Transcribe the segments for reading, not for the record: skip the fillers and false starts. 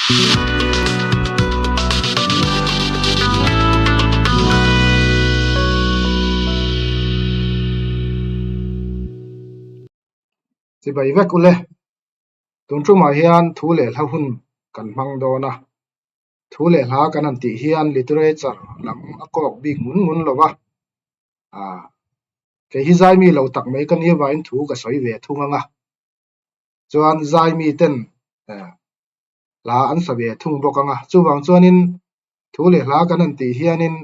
Chibai vek ule, tun tumah hian thu leh hla hun kan hmang dawn a, thu leh hla kan han tih hian literature lam a kawk bik ngun ngun lo va, ah kei hi zaimi lo tak mai ka nia vangin thu ka sawi ve thung ang a, chuan zaimi ten hla an sa ve thung bawk ang a, chuvang chuanin thu leh hla kan han tih hianin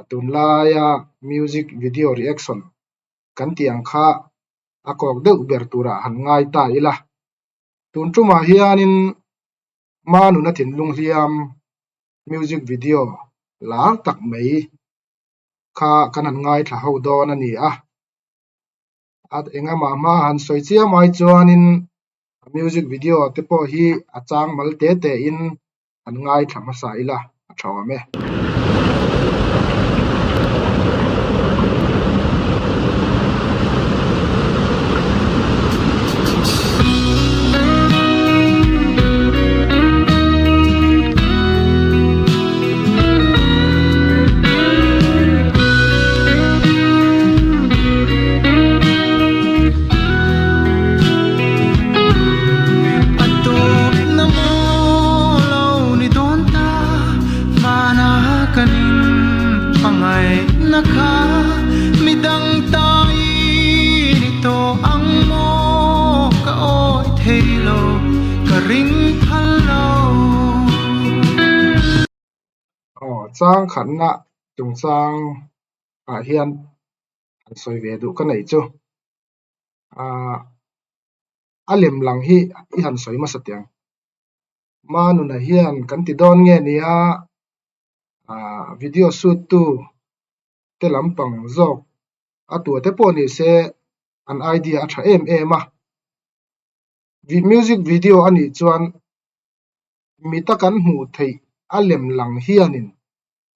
tunlaia music video reaction kan tih ang kha a kawk deuh ber turah han ngai ta ila. Tun tumah hianin Manuna thinlung hliam music video lar tak mai kha kan han ngaithla ho dawn a ni a. A engamah hma han sawi chiam ai chuanin music video te pawh hi a chang mal te te in an ngaithla hmasa ila a tha awm e. A tawpna maw lo ni dawn ta, hmana kan inhmangaihna kha midang tain i tawh ang maw ka awi thei lo, ka ring phal lo. Aw chang khatna chungchang ah hian han sawi ve duh ka neih chu ah a lem lang hi i han sawi hmasa teh ang. Manuna hian kan ti dawn nge nia ah video shoot tu te lampang zawk a tua te pawh ni se an idea a tha em em a music video a nih chuan mita kan hmuh theih a lem lang hianin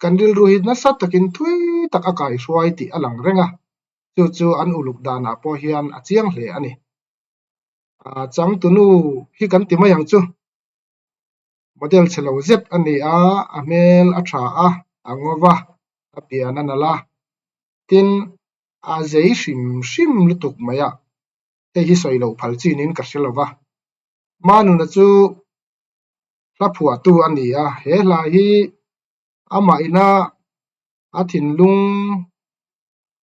kan rilru hi nasa takin thui tak a kaihruai tih a lang reng a, chu chu an uluk danah pawh hian a chiang hle a ni. Ah changtunu hi kan ti mai ang chu. Model chhe lo zet a ni a, a hmel a tha a, a ngo va, a pian a nalh a, tin a zei hrim hrim lutuk mai a, hei hi sawi loh phal chinin ka hre lo va. Manuna chu hla phuahtu a ni a, he hla hi amah ina a thinlung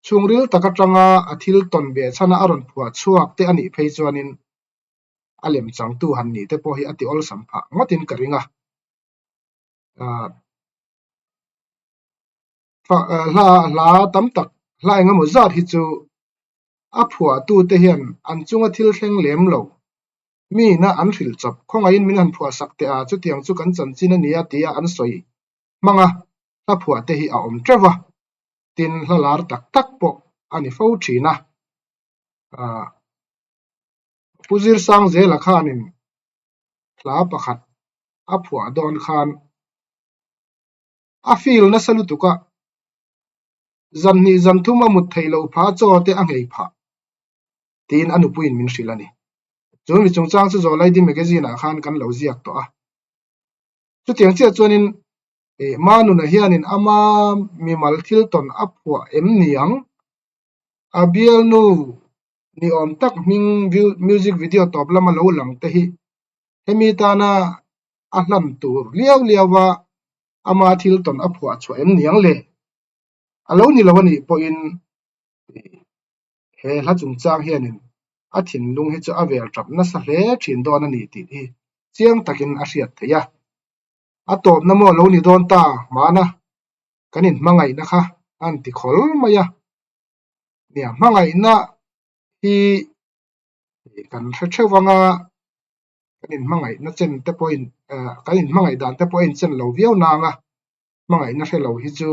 chhungril tak atanga a thil tawn ve chhana a rawn phuah chhuak te a nih phei chuanin a lem changtu han nih te pawh hi a ti awlsam phah ngawtin ka ring a. Hla hla tam tak hla engemaw zat hi chu a phuahtute hian an chunga thil thleng lem lo Miina an hrilh chawp, khawngaihin min han phuah sak teh a, chutiang chu kan chanchin a nia tia an sawi hmang a, hla phuah te hi a awm teuh va, tin hla lar tak tak pawh a ni fo thin a. Aah Pu Zirsangzela khanin hla pakhat a phuah dawn khan a feel nasa lutuk a, zanhnih zanthum a mut theih loh pha chaw te a nghei phah. tiin a nupuiin min hrilh a ni. Chu mi chungchang chu Zawlaidi Magazine ah khan kan lo ziak tawh a. Chutiang chiah chuanin eh Manuna hianin ama mimal thil tawn a phuah em ni ang? A bialnu ni awm tak hming music video tawp lama lo lang te hi hemi tana a hlan tur liau liau a ama thil tawn a phuah chhuah em ni ang le? A lo ni lo a nih pawhin He hla chungchang hianin a thinlung hi chu a vel tap nasa hle thin dawn a ni tih hi chiang takin a hriat theih a. A tawpna maw lo ni dawn ta hmana kan inhmangaihna kha a han ti khawl mai a. Nia, hmangaihna hi kan hre theuh anga kan inhmangaihna chen te pawhin kan inhmangaih dan te pawh a inchen lo viau nang a. Hmangaihna hre lo hi chu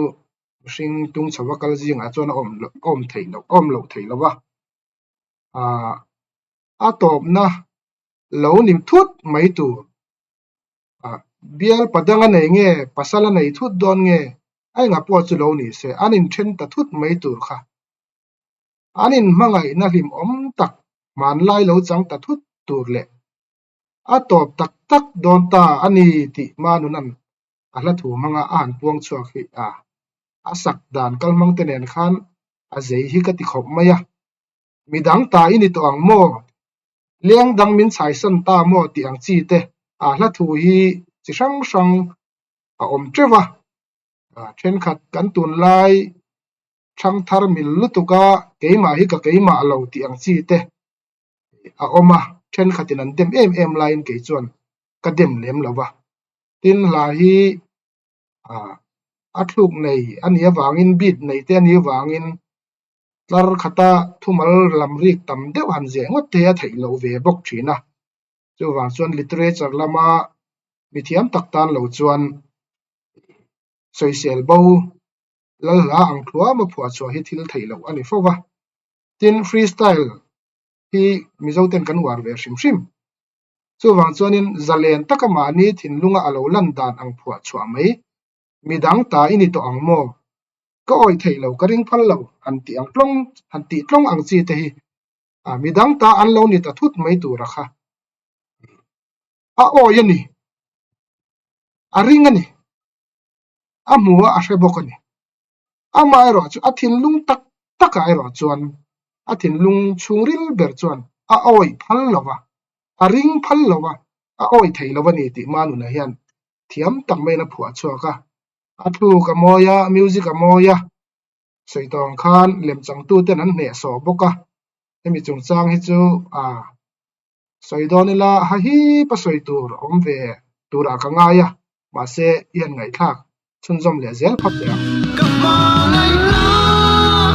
mihring tung chho va kal zingah chuan a awm loh a awm theih loh a awm loh theih loh a, aah a tawpna lo ni thut mai tur ah bial padang a nei nge pasal a nei thut dawn nge a engah pawh chu lo ni se an inthen ta thut mai tur kha an inhmangaihna hlimawm tak hmanlai lo chang ta thut tur leh. A tawp tak tak dawn ta a ni tih Manunan a hla thu hmanga a han puang chhuak hi a a sak dan kalhmang te nen khan a zei hi ka ti khawp mai a. Midang ta i ni tawh ang maw? Leng dang min chhaisan ta maw tih ang chi te a hla thu hi chi hrang hrang a awm teuh a. Thenkhat kan tunlai thangthar mil lutuk a keimah hi ka keimah lo tih ang chi te a awm a, thenkhatin an dem em em laiin kei chuan ka dem lem lo va. Tin, hla hi a thluk nei a nih avangin beat nei te a nih avangin tlar khata thumal lam rik tam deuh han zeh ngawt te a theih loh ve bawk thin a. Chuvang chuan literature lama mithiam tak tan lo chuan sawisel bo lal hla ang thluama phuah chhuah hi thil theih loh a ni fo va. Tin, freestyle hi Mizo ten kan uar ve hrim hrim. Chuvang chuanin zalen taka mahni thinlunga a lo lan dan ang phuah chhuah mai, midang ta i ni tawh ang maw? Ka awih theih lo, ka ring phal lo, han tih ang tlawng, han tih tlawng ang chi te hi a midang ta an lo ni ta thut mai tura kha a awi a ni, a ring a ni, a hmu a, a hre bawk a ni. Amaherawh chu a thinlung tak takah erawh chuan a thinlung chhungril ber chuan a awih phal lo va, a ring phal lo va, a awih thei lo a ni tih Manuna hian thiam tak maiin a phuah chhuak a. A thluk a mawi a, music a mawi a, sawi tawh ang khan lemchangtuten an hnehsawh bawk a. Hemi chungchang hi chu a sawi dawn ila hahip a sawi tur awm ve turah ka ngai a, mahse i han ngaihthlak chhunzawm leh zel phawt teh ang. Ka hmangaihna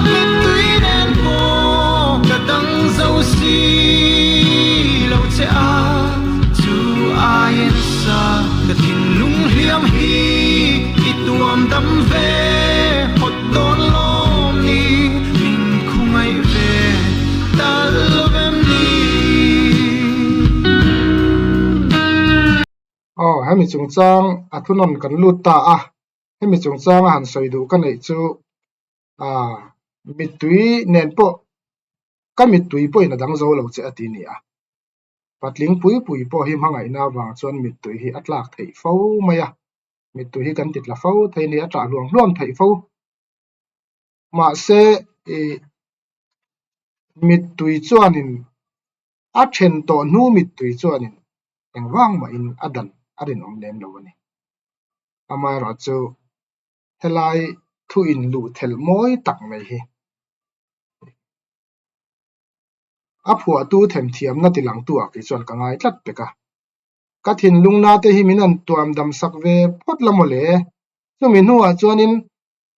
mittui nen pawh ka dang zo si lo che a, chu aiin sa ka thinlung hliam hi i tuam dam ve phawt dawn lawm ni min khungaih ve tal lovem ni. Aw, hemi chungchang a thunawn kan lut ta a, hemi chungchanga han sawi duh ka neih chu ah mittui nen pawh ka mittui pawhin a dang zo lo che a ti nia. Patling pui pui pawh hi hmangaihna avang chuan mittui hi a tlak theih fo mai a. Mittui hi kan ti tla fo thei a ni, a ṭah hluam hluam theih fo. Mahse ih mittui chuanin a then tawh hnu mittui chuanin engvang mahin a dan a rinawm lem lo a ni. Amaherawhchu helai thu inluh thelh mawi tak mai hi a phuahtu themthiamna tilangtu ah kei chuan ka ngai tlat pek a. Ka thinlung na te hi min han tuam dam sak ve phawt la maw le? Chumi hnuah chuanin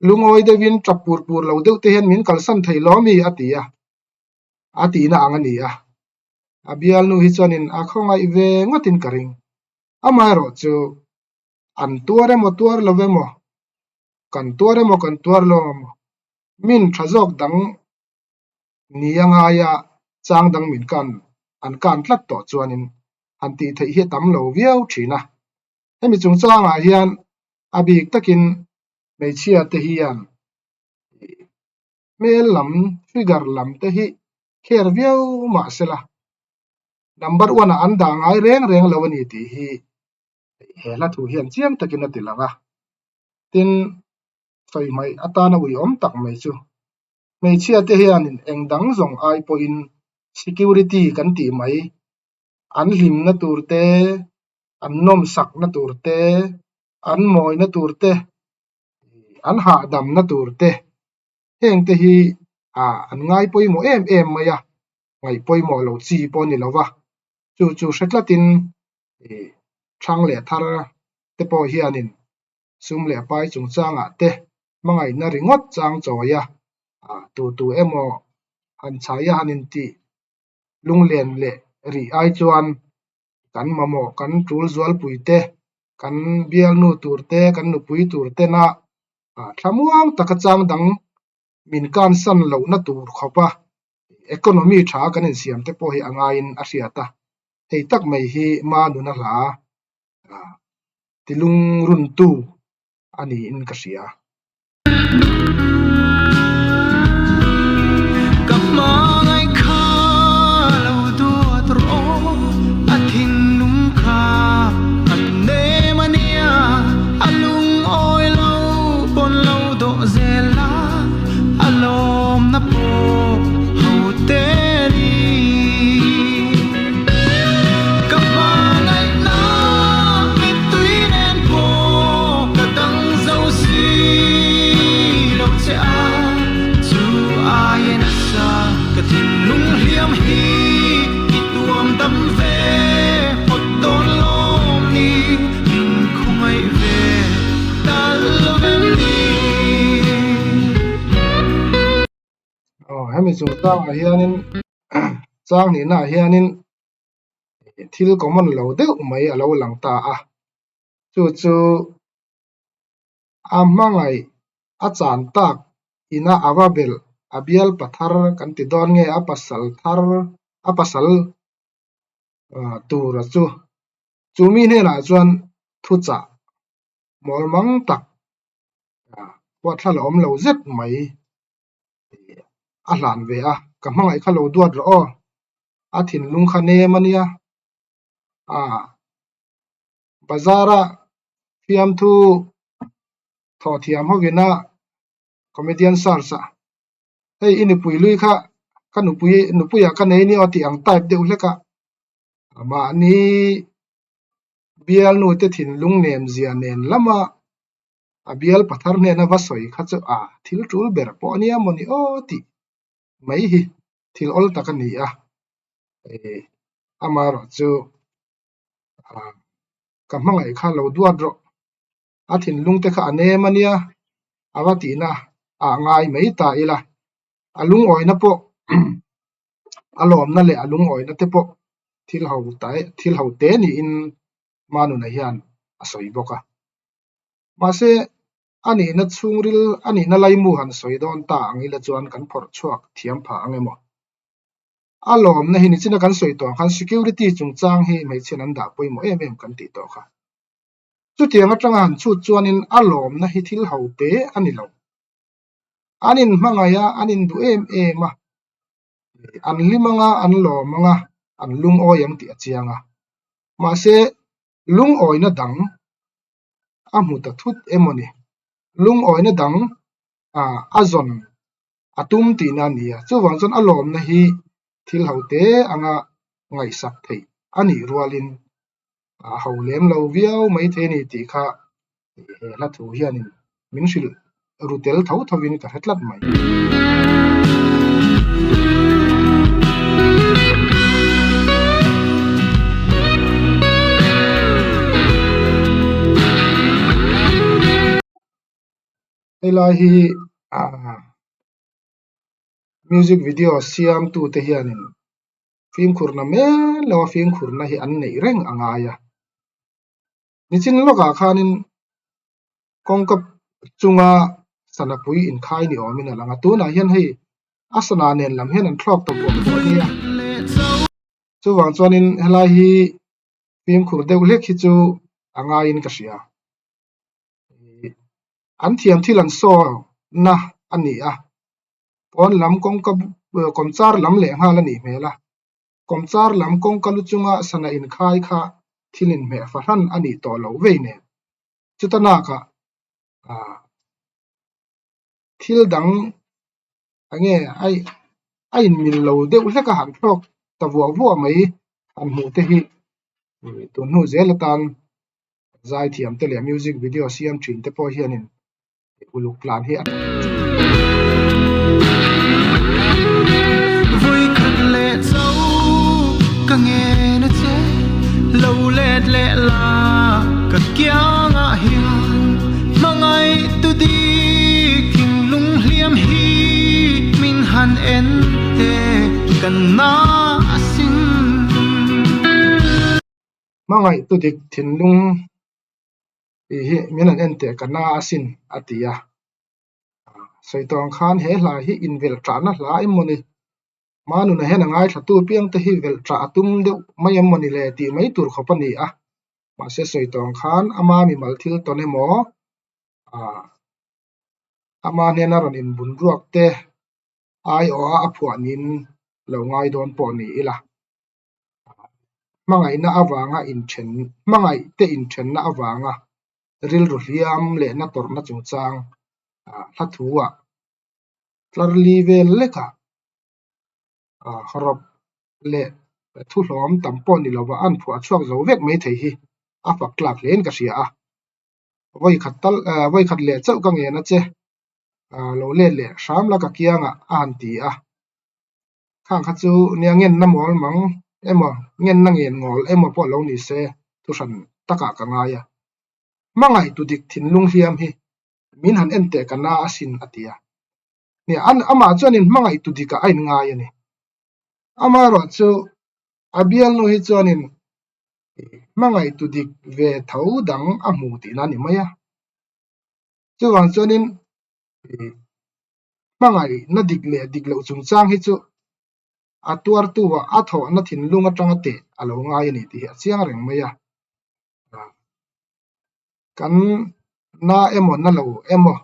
lungawi deuhin tap pur pur lo deuh te hian min kalsan thei lo ami? a ti a. A tihna ang a ni a. A bialnu hi chuanin a khawngaih ve ngawtin ka ring. Amaherawhchu an tuar emaw tuar lo emaw, kan tuar emaw kan tuar lo emaw, min tha zawk dang ni a ngaia chang dang min kan an kan tlat tawh chuanin han tih theih hi a tam lo viau thin a. Hemi chungchangah hian a bik takin hmeichhia te hian hmel lam, figure lam te hi kher viau mah sela number one ah an dah ngai reng reng lo a ni tih hi he hla thu hian chiang takin a ti lang a. Tin, sawi hmaih atana uiawm tak mai chu Hmeichhia te hianin eng dang zawng ai pawhin security kan tih mai, an hlimna tur te, an nawmsakna tur te, an mawina tur te, an hahdamna tur te, heng te hi ah an ngai pawimawh em em mai a, ngaih pawimawh lo chi pawh a ni lo va, chu chu hre tlatin ih thang leh thar te pawh hianin sum leh pai chungchangah te hmangaihna ringawt chang chawi a, tu tu emaw han chhai a han intih lunglen leh rih ai chuan kan mamawh kan tul zualpui te, kan bialnu tur te, kan nupui tur tena thlamuang taka chang dang min kansan lohna tur khawpa economy tha kan insiam te pawh hi a ngaiin a hriat a, hei tak mai hi ma nuna hla tilungruntu a niin ka hria. Ka hmangaih kha lo duat rawh a thinlung Hemi chungchangah hianin chang nihnaah hianin thil common lo deuh mai a lo lang ta a, chu chu a hmangaih a chan tak ina a va belh a bial pathar kan ti dawn nge a pasal thar a pasal tura chu chu mi hnenah chuan thuchah mawl mang tak huathla la awm lo zet mai a hlan ve a, ka hmangaih kha lo duat rawh aw, a thinlung kha nem a nia, ah bazar-a fiamthu thawh thiam hovina comedian search a hei i nupui lui kha ka nupui nupuiah ka nei nia aw tih ang type deuh hlek a, mahni bialnu te thinlung nem zia nen lama a bial pathar hnena va sawi kha chu a thil tul ber pawh a nia mawni aw tih mai hi thil awl tak a ni a, amaherawh chu ka hmangaih kha lo duat rawh, a thinlung te kha a nem a nia a va tihna ah ngai mai ta ila, a lungawina pawh a lawmna leh a lungawina te pawh thil ho thil ho te niin Manuna hian a sawi bawk a. Mahse, a nihna chhungril, a nihna laimu han sawi dawn ta ang ila chuan kan phawrh chhuak thiam phah ang emaw? A lawmna hi nichina kan sawi tawh ang khan security chungchang hi hmeichhian an dah pawimawh em em kan tih tawh kha. Chutiang atanga han chhut chuanin a lawmna hi thil ho te a ni lo. An inhmangaih a, an induh em em a, an hlim anga, an lawm anga, an lungawi ang tih a chiang a. Mahse, lungawina dang a hmu ta thut emaw ni? Lungawina dang a zawn a tum tihna a ni a, chuvang chuan a lawmna hi thil ho te anga ngaihsak theih a nih rualin a ho lem lo viau maithei a ni tih kha he hla thu hianin min hrilh ru tel tho thovin ka hre tlat mai. Helai hi ah music video siam tu te hianin fimkhurna mel lo a fimkhurna hi an neih reng a ngai a nichin lawkah khanin kawngka chunga sana pui inkhai ni awmin a lang a tunah hian hei a sana nen lam hian an thlawk ta buah buah a nia chuvang chuanin helai hi fimkhur deuh hlek hi chu a ngaiin ka hria. An thiam thil an saw na a ni a, pawn lam kawngka kawmchar lam leh nghal a nih hmel a, kawmchar lam kawngka lu chunga sana inkhai kha thil inhmeh fahran a nih tawh loh vei nen. Chuta nakah ah thil dang enge a inmil lo deuh hlek a han thlawk ta vuah vuah mai han hmuh te hi tun hnu zel atan Zaithiam te leh music video siam thin te pawh hianin uluk tlan hi a tha. Vawikhat leh cho ka ngen a che, lo let leh la ka kiangah hian hmangaih tu dik thinlung hliam hi min han en teh ka na asin. Hmangaih tu dik thinlung tih hi min han en teh ka na asin a ti a. Sawi tawh ang khan he hla hi invelh ṭahna hla em mawni? Manuna hian a ngaithlatu piangte hi velh ṭah a tum deuh mai em mawni le tih mai tur khawp a ni a. Mahse sawi tawh ang khan ama mimal thil tawn emaw ama hnena rawn inbun ruak te aiawha a phuah niin lo ngai dawn pawh ni ila. Hmangaihna avanga inthen, hmangaih te inthenna avanga rilru hliam leh na tawrhna chungchang hla thu-ah tlar li vel lekah hawrawp leh thuhlawm tam pawh ni lova an phuah chhuak zo vek mai thei hi a fak tlak hlein ka hria a. Vawikhat tal vawikhat leh chauh ka ngen a che lo let leh hram la ka kiangah a han ti a. Khang kha chu nia ngenna mawl mang emaw ngenna ngen ngawl emaw pawh lo ni se thu hran takah ka ngai a. Hmangaih tu dik thinlung hliam hi min han en teh ka na asin a ti a. Nia, an amah chuanin hmangaih tu dikah a inngai a ni. Amaherawh chu a bialnu hi chuanin hmangaih tu dik ve tho dang a hmu tihna a ni mai a. Chuvang chuanin hmangaihna dik leh dik loh chungchang hi chu a tuartu ah a thawhna thinlung atanga teh a lo ngai a ni tih hi a chiang reng mai a. Kan na emaw na lo emaw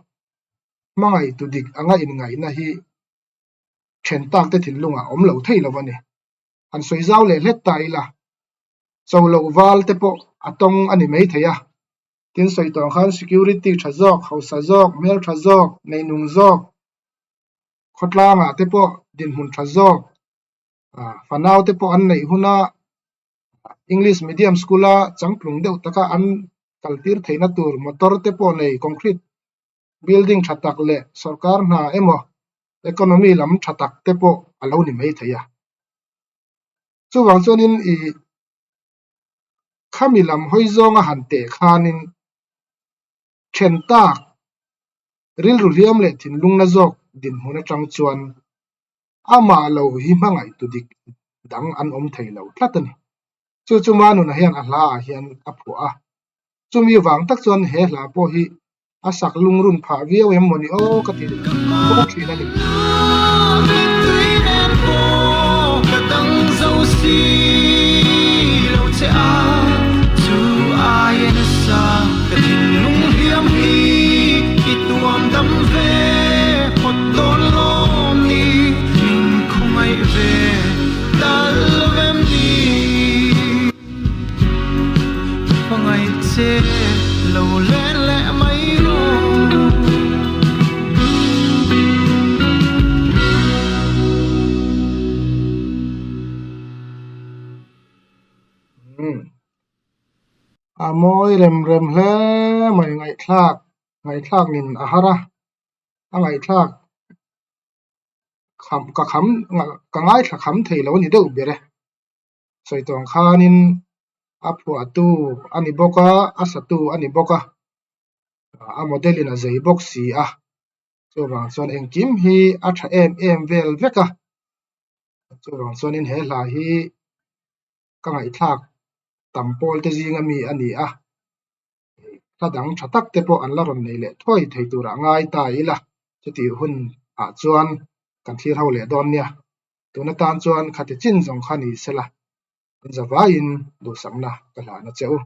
hmangaih tu dik anga inngaihna hi then tak te thinlungah awm lo thei lo a ni. Han sawi zau leh hlet ta ila, cho loh val te pawh a tawng a ni mai thei a. Tin sawi tawh ang khan security tha zawk, hausa zawk, hmel tha zawk, neinung zawk, khawtlangah te pawh dinhmun tha zawk, fanau te pawh an neih huna English medium school a changtlung deuh taka an kaltir theihna tur motor te pawh nei concrete building tha tak leh sorkar hna emaw economy lam tha tak te pawh a lo ni mai thei a. Chuvang chuanin ih khami lam hawi zawnga han teh khanin then tak rilru hliam leh thinlungna zawk dinhmun atang chuan amah lo hi hmangaih tu dik dang an awm thei lo tlat a ni. Chu chu Manuna hian a hla ah hian a phuah a, chumi vang tak chuan he hla pawh hi a sak lungrun phah viau em mawni aw ka ti fo thin a ni. A mawi rem rem hle mai ngaihthlak ngaihthlak nin a har a a ngaihthlak kham ka kham ka ngaithla kham thei lo a ni deuh ber e. Sawi tawng khanin a phuahtu a ni bawk a, a satu a ni bawk a, a model in a zei bawk si a, chuvang chuan engkim hi a tha em em vel vek a, chuvang chuanin he hla hi ka ngaihthlak tam pawl te zinga mi a ni a, hla dang tha tak te pawh an la rawn nei leh thuai thei turah ngai ta ila chutih hun ah chuan kan thlir ho leh dawn nia. Tun atan chuan khati chin zawng kha ni sela an zavaiin duhsakna ka hlan a che u.